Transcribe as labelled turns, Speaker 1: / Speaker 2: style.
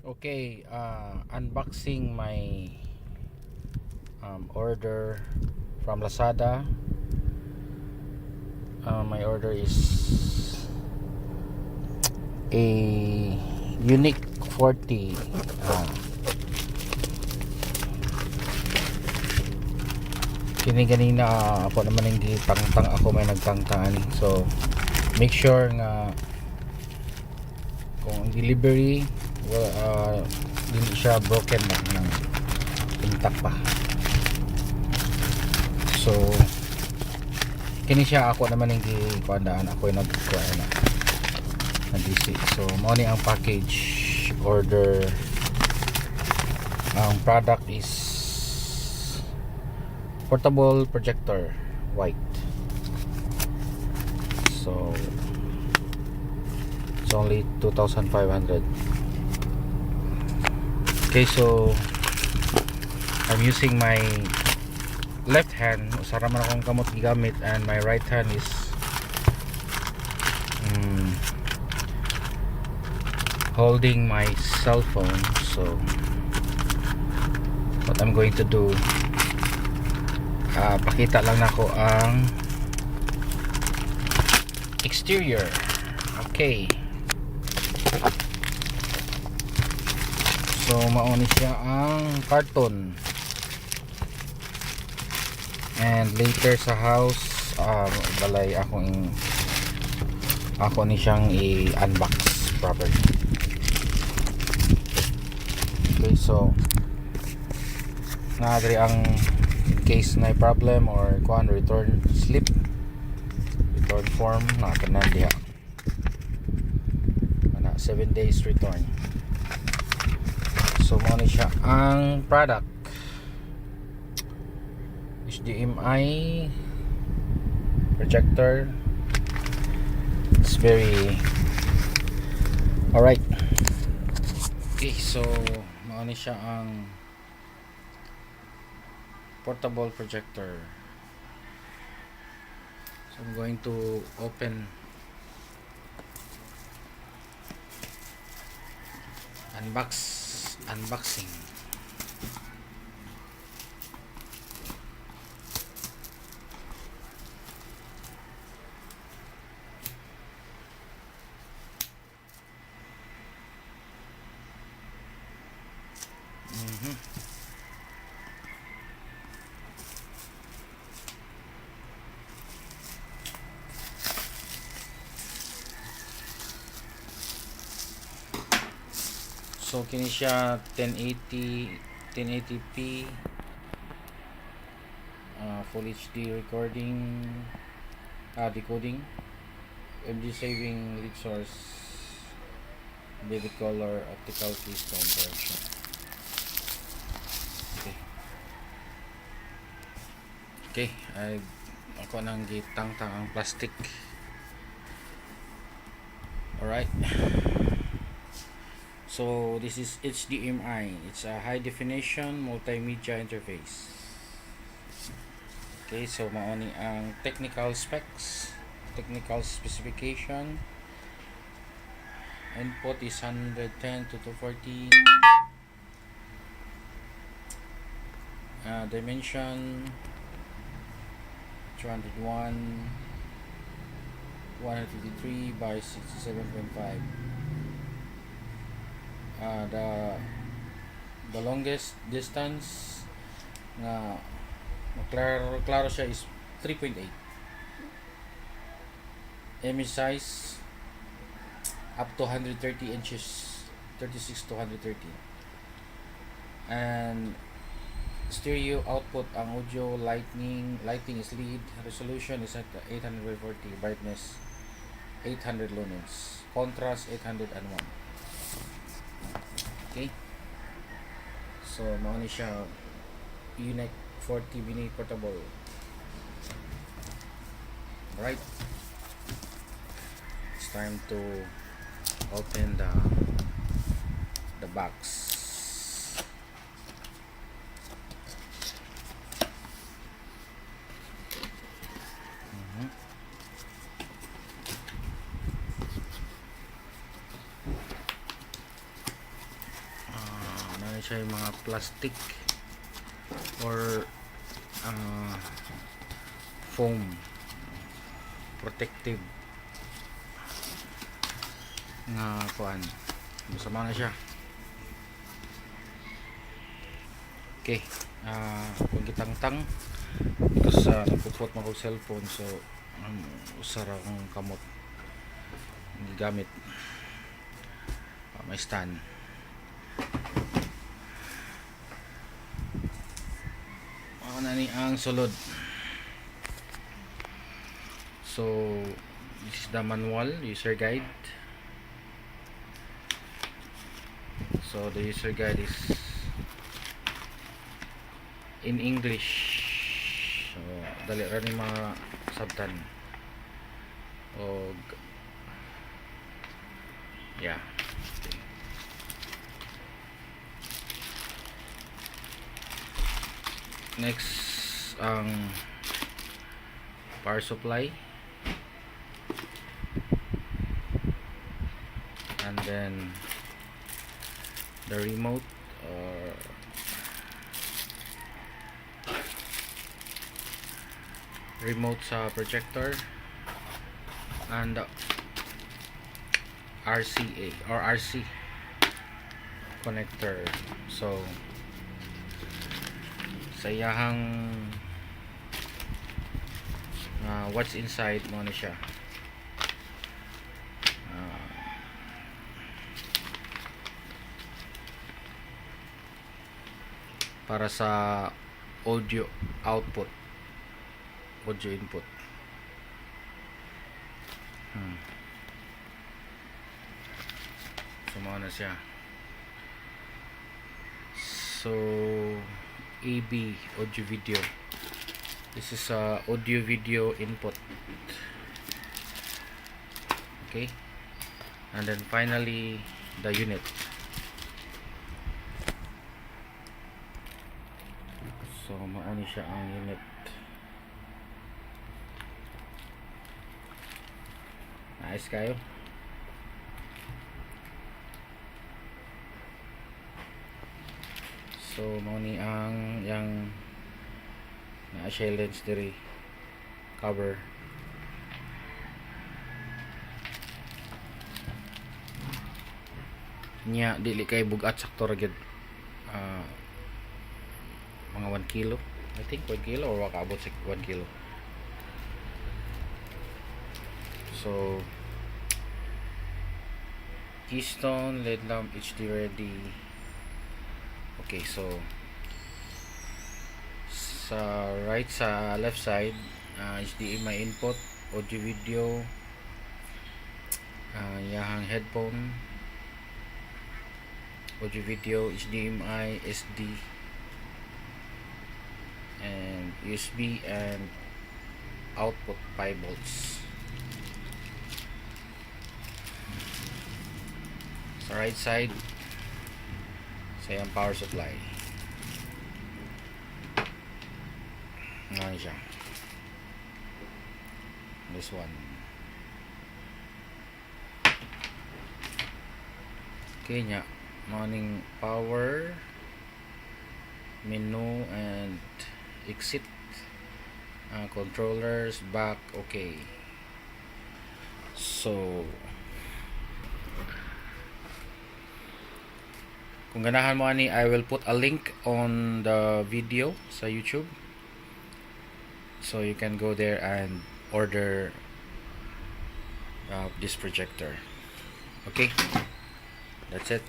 Speaker 1: Okay, unboxing my order from Lazada. My order is a Yuneec 40. Kini ganina, ako naman ang gitangtang, ako may nagtangtang ani. So make sure nga kung ang delivery, well, dili siya broken ba, nang intact pa. So kini siya, ako naman ang gikuandaan, ako yung nagkuan na nag-DC. So mao ni ang package order. Ang product is portable projector, white. So it's only 2,500. Okay, so I'm using my left hand, usa ra man akong kamot gigamit, and my right hand is holding my cell phone. So what I'm going to do, pakita lang nako ang exterior. Okay, so mao ni siya ang carton, and later sa house, balay, ako ni siyang i-unbox properly. Okay, so naa diri ang in case na problem or kuan, return slip, return form na tanan diha ana, 7 days return. So mao ni siya ang product, HDMI projector. It's very alright. Okay, so mao ni siya ang portable projector. So I'm going to open, unbox, unboxing. So kini siya 1080 1080p, Full HD recording, decoding, MG saving, lead source, vivid color, optical keystone version. Okay, ay, ako nang gitangtang ang plastic. Alright. So this is HDMI. It's a high definition multimedia interface. Okay, so mao ni ang technical specs, technical specification. Input is 110 to 240. Dimension 201 153 by 67.5. The longest distance nga maklaro klaro siya is 3.8. Image size up to 130 inches, 36 to 130, and stereo output ang audio lighting is lead, resolution is at 840, brightness 800 lumens, contrast 801. Okay, so mao ni siya, Yuneec 40 mini portable. Right, it's time to open the box. Naa siya'y mga plastic or foam protective nga kuan. Sama na siya. Okay, kung gitangtang because nagpupot man kog cellphone, so usa ra akong kamot gigamit. May stand. Mao na ni ang sulod. So this is the manual, user guide. So the user guide is in English, so dali ra ni masabtan og yeah. Okay. Next, ang power supply and then the remote or remote sa projector and the RCA or RC connector. So sa iyahang what's inside, mao na siya. Para sa audio output, audio input. So mao na siya. So AB audio video, this is a audio video input. Okay, and then finally the unit. So mao ni siya ang unit. Nice kayo. So mao ni ang yang naa siya lens diri, cover. Nya dili kay bugat, sakto ra gyud. Mga 1 kilo, I think 1 kilo or wakaabot sa 1 kilo. So Keystone LED lamp, HD ready. Okay, so sa right, sa left side, HDMI input, audio video, iyahang headphone, audio video, HDMI, SD and USB and output 5 volts. Sa right side, sa iyang power supply nga siya, this one. Okay nya, mao ning power menu and exit, controllers, back. Okay, so kung ganahan mo ani, I will put a link on the video sa YouTube so you can go there and order this projector. Okay, that's it.